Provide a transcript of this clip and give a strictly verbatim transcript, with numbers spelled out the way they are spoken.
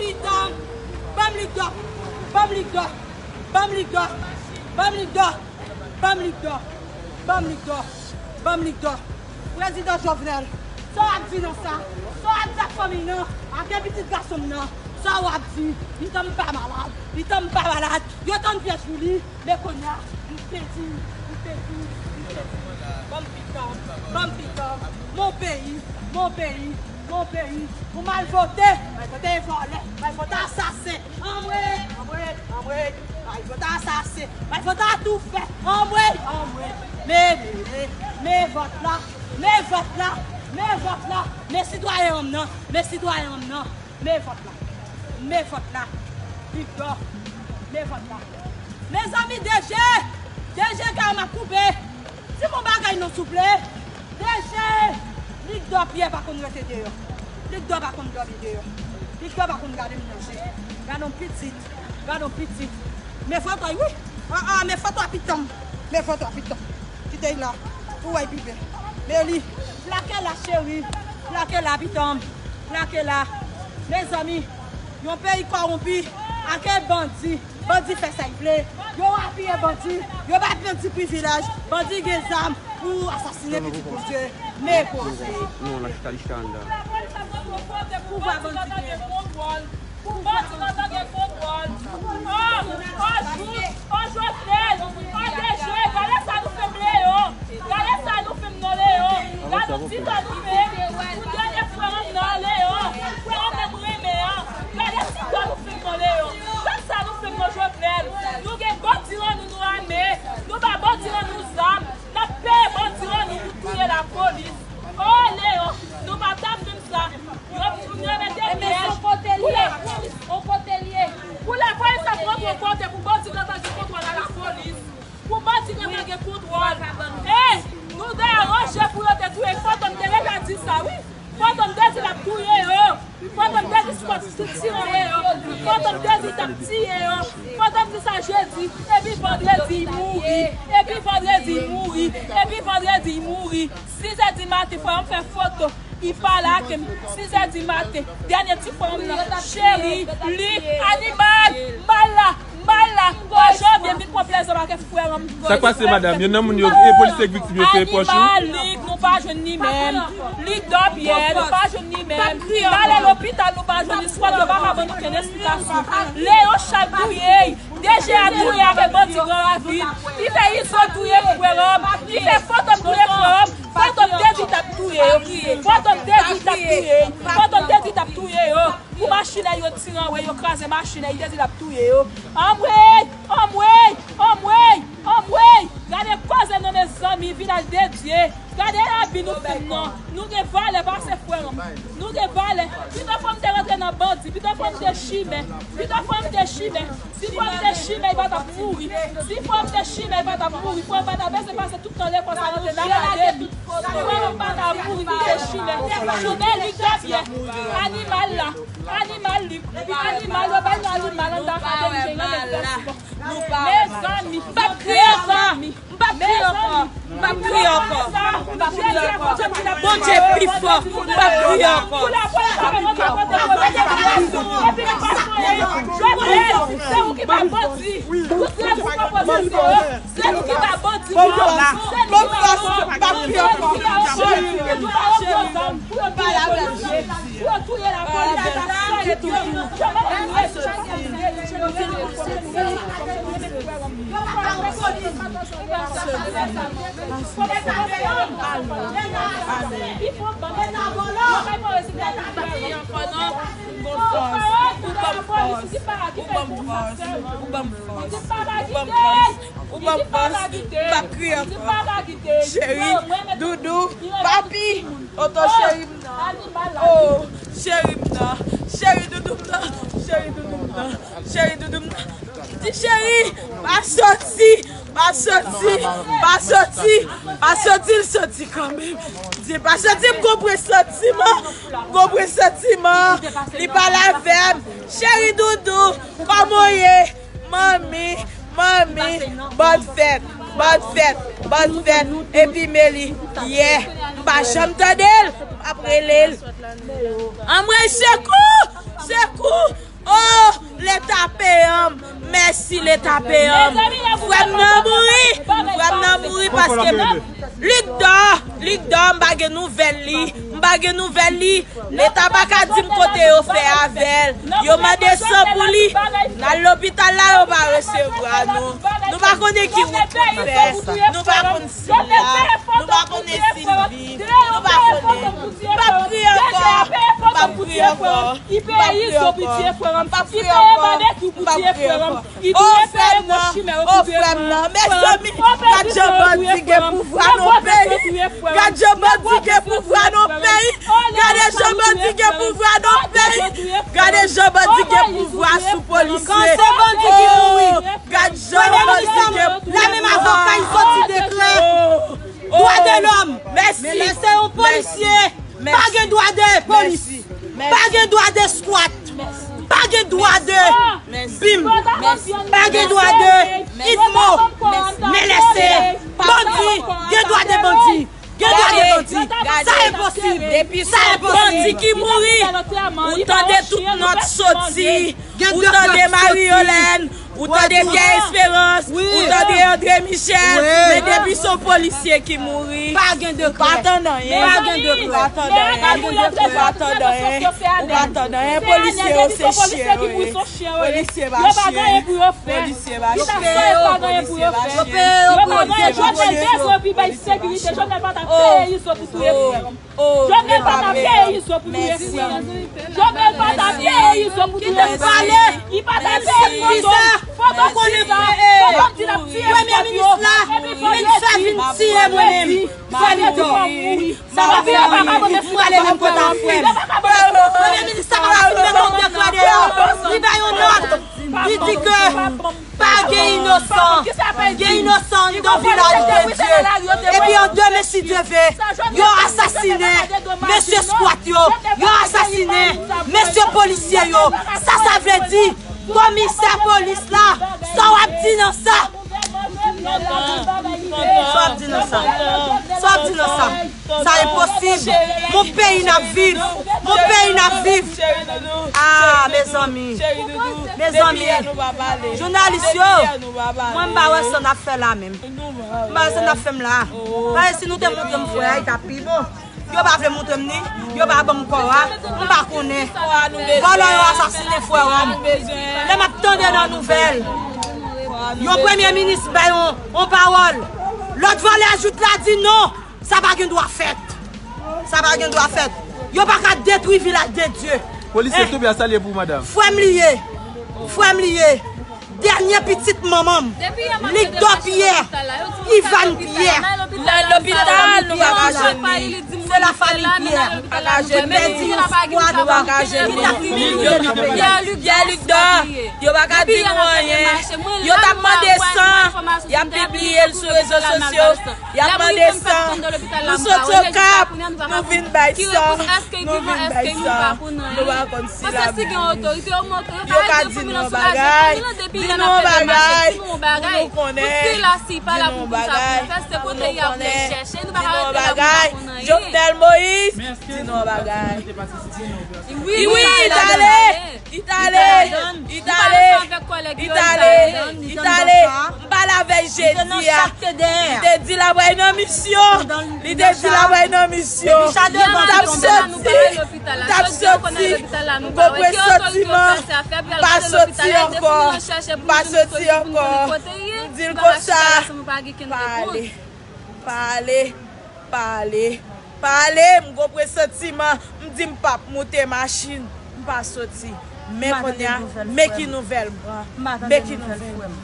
Pitan, ban m Lik Dò, ban m Lik Dò, ban m Lik Dò, ban m Lik Dò, ban m Lik Dò, ban m Lik Dò, ban m Lik Dò. Prezidan Jovenel, sa w ap di nan sa? Sa w ap di ak fanmi nan? Ak de pitit gason m nan? Sa w ap di? Pitan m pa malad, pitan m pa malad. Yo tann pyès pou li. Men kounye a, m pèdi, m pèdi, m pèdi. Ban m pitan, ban m pitan. Mon peyi, mon peyi, mon peyi. Ou mal vote, mal vote vòlè, mal vote asasen. Anmwey, anmwey, anmwey. Mal vote asasen, mal vote atoufè. Anmwey, anmwey. Men, men, men, men vòt la, men vòt la, men vòt la. Men sitwayen an m nan, men sitwayen an m nan. Men vòt la. Men vòt la. Lik Dò. Men vòt la. Mezanmi, DG! DG, kè m ap koupe. Di m yon bagay non, souple. DG! Lik Dò, pyè pa konn rete deyò. Lik Dò pa konn dòmi deyò. Lik Dò pa konn gade moun nan je. Gade yon pitit. Gade yon pitit. Men foto, wi. Ah, ah, men foto a pitan m. Men foto a pitan m. Kite l la. Pou w wè l pi byen. Men li. Plake la, cheri. Plake la, pitan m. Plake la. Mezanmi, yon peyi kòwonpi. Ake bandi. Bandi fè sa y vle. Yo apiye bandi. Yo bay bandi privilèj. Bandi gen zam pou asasinen pitit Bondye. Men Bondye. Non, la chita, li chita anndan. Pouvwa bandi gen. Pou bandi nan tan gen kontwòl. O, o, Jou, o, Jovenel, o, DG, gade sa nou fè m Leon. Gade sa nou fè m non Leon. Gade ti tan nou fè m. Pou dènye frè m nan Leon. Frè m nan m renmen an. Gade ti tan nou fè m non Leon. Gade sa nou fè m non Jovenel. Nou gen bandi nan nou, nou ame. Nou ba bandi nan nou zam. N ap peye bandi nan nou pou touye lapolis. O, Leon, nou pa t ap fè m sa. Yo, yo mete pyèj. Kote l ye? Pou lapolis ap rantre kote pou bandi nan ta gen kontwòl a lapolis. Pou bandi nan ta gen kontwòl. Ey, nou dèyè Roje pou yo te touye. Fantom te deja di sa, wi. Fantom te di l ap touye yo. Fantom te di Scott t-, tire yo. Fantom te di t ap tiye yo. Fantom di sa jedi. Epi vandredi, l mouri. Epi vandredi, l mouri. Epi vandredi, l mouri. Sizè di maten, fò m fè foto. Li pale ak m, sizè di maten. Dènye ti frè m nan, cheri, li, animal, mal la, mal la. Mwen janvye vin pran plèzi avèk frè m. Sa k pase, madanm? Youn nan moun yo, e polisye k viktim yo, se pwòch ou? Animal, li, nou pa jwenn li menm. Li dòmi, nou pa jwenn li menm. N ale lopital, nou pa jwenn li. Swa yo pa ka ban nou kenn esplikasyon. Leon Chak touye. DG a touye avèk bandi Gran Ravin. Li fè Izo touye frè m. Li fè Fantom touye frè m. Fantom te di t ap touye yo. Fantom te di t ap touye yo. Fantom te di t ap touye yo. Pou machin yo tire anwe, yo kraze machin, li te di l ap touye yo. Anmwey! Anmwey! Anmwey! Anmwey! Gade koze non mezanmi, vilaj de Dye. Gade abi nou fè m nan. Nou gen valè pase frè m. Nou gen valè. Pito fò m te rantre nan bandi. Pito fò m te chimè. Pito fò m te chimè. Si fò m te chimè, li pa t ap mouri. Si fò m te chimè, li pa t ap mouri. Frè m pa t ap bezwen pase tout tan lekòl sa nan akademi. Frè m pa t ap mouri, li te chimè. Chimè li te byen. Animal la. Animal li. Animal, yo bay nou animal anndan akademi, gen yon nèg fè sou. Mezanmi, m p ap kriye ankò. M p ap kriye ankò. M p ap kriye ankò. M p ap kriye ankò. Bondye pi fò. M p ap kriye ankò. Se ou ki pa bandi. Ou se pou opozisyon. Se nou ki pa bandi. Bòn fòs. M p ap kriye ankò. Cheri, cheri, cheri. Pou yo touye lapolis, pou yo touye lapolis, sa yo touye. Yo pa ka fè polis. Yo pa ka fè polis. Li pran bal. Leta vòlò. Leta vòlò. Ou ban m fòs. Ou ban m fòs. Ou ban m fòs. Ou ban m fòs. Ou ban m fòs. M p ap kriye ankò. Cheri, doudou, papi. Tonton cheri m nan. Oh, cheri m nan. Cheri doudou m nan. Cheri doudou m nan. Cheri doudou m nan. Ti cheri, pa soti. Pa soti. Pa soti. Pa soti, l soti kanmenm. Di pa soti, m gon presantiman. M gon presantiman. Li pale avè m. Cheri doudou, kòman w ye? Manmi, manmi, bòn fèt, bòn fèt, bòn fèt. Epi Meli, yè, m pa janm tande l, m ap rele l. Anmwey, sekou! Sekou! Oh, Leta peye m. Mèsi Leta peye m. Frè m nan mouri. Frè m nan mouri paske Lik Dò, Lik Dò, m pa gen nouvèl li. M pa gen nouvèl li. Leta pa ka di m kote yo fè avè l. Yo mande san pou li. N al lopital la, yo pa resevwa nou. Nou pa konnen ki wout pou n fè. Nou pa konn si l la. Nou pa konnen si l viv. Nou pa konnen. M p ap kriye ankò. M p ap kriye ankò. M p ap kriye ankò. M p ap kriye ankò. M p ap kriye ankò. Oh, frè m nan, oh, frè m nan. Mezanmi, gad jan bandi gen pouvwa nan peyi. Gad jan bandi gen pouvwa nan peyi. Gade jan bandi gen pouvwa nan peyi. Gade jan bandi gen pouvwa sou polisye. Kan se bandi ki mouri. Oh, gad jan bandi gen pouvwa. Lè menm avoka y soti deklè. Oh, dwa de lòm. Mèsi. Men lè se yon polisye. Pa gen dwa de polis. Pa gen dwa de skwat. Pa gen dwa de bim. Pa gen dwa de itmo. Men lè se bandi, gen dwa de bandi. Gen dwa de bandi. Sa enposib. Depi se yon bandi ki mouri, ou tande tout nòt soti. Ou tande Marie Yolène. Ou tande Pierre Espérance, ou tande André Michel, men depi se yon polisye ki mouri, ou pa tann anyen. Ou pa tann anyen. Ou pa tann anyen. Polisye yo se chyen yo ye. Polisye pa chyen. Polisye pa chyen. Polisye pa chyen. Polisye pa chyen. Polisye pa chyen. Oh, Jovenel pa t ap peye izo pou touye frè m. Jovenel pa t ap peye izo pou touye frè m. Li pa t ap peye izo. Fòk ou konnen frè m. Fòk ou di l ap tiye frè m yo. Epi fòk yo di, fè vin tiye mwen menm. Fè li dò. Sa pa fè anyen. Ou prale menm kote a frè m. Premye minis sa pa fin met yon dekrè deyò. Li bay yon nòt. Li di ke pa gen inosan. Gen inosan anndan vilaj de Dye. Epi an demen si Dye ve, yo asasinen mesye skwat yo. Yo asasinen mesye polisye yo. Sa sa vle di, komisè polis la, sa w ap di nan sa? Sa w ap di nan sa? Sa w ap di nan sa? Sa enposib. Mon peyi n ap viv. Mon peyi n ap viv. Ah, mezanmi. Mezanmi. Jounalis yo, mwen m pa wè sa n ap fè la menm. M pa wè sa n ap fè m la. Paske si nou te montre m frè a, li t ap pi bon. Yo pa vle montre m ni, yo pa ban m kò a, m pa konnen. Vòlò yo asasinen frè m. Lè m ap tande nan nouvèl, yon premye minis bay yon, yon pawòl. Lòt vòlè jout la di non. Sa pa gen dwa fèt. Sa pa gen dwa fèt. Yo pa ka detwi vilaj de Dye. Polisye tou byen salye pou madanm. Frè m li ye. Frè m li ye. Dènye pitit manman m. Lik Dò Pyè. Ivan Pyè. Nan lopital, nou pa ka jwenn li. Se lafanmi Pyè. Nou pa ka jwenn li. Nou pa ka jwenn li. Pyè Lik Dò. Yo pa ka di nou anyen. Yo t ap mande san. Y ap pibliye l sou rezo sosyo. Y ap mande san. Nou soti Okap, nou vin bay san. Nou vin bay san. Nou pa konn si l ap viv. Yo ka di nou yon bagay. Di nou yon bagay. Pou nou konnen. Di nou yon bagay. Pou nou konnen. Di nou yon bagay. Jovenel Moïse. Di nou yon bagay. Wi, wi, li t ale. Li t ale, li t ale, li t ale, li t ale. M pale avè l jedi a. Li te di l ap al nan misyon. Li te di l ap al nan misyon. M t ap soti, m t ap soti. M gon presantiman. M pa soti ankò. M pa soti ankò. M di l konsa. Pa ale. Pa ale. Pa ale. Pa ale, m gon presantiman, m di m p ap moute machin, m pa soti. Men kounye a, men ki nouvèl m pran. Men ki nouvèl m.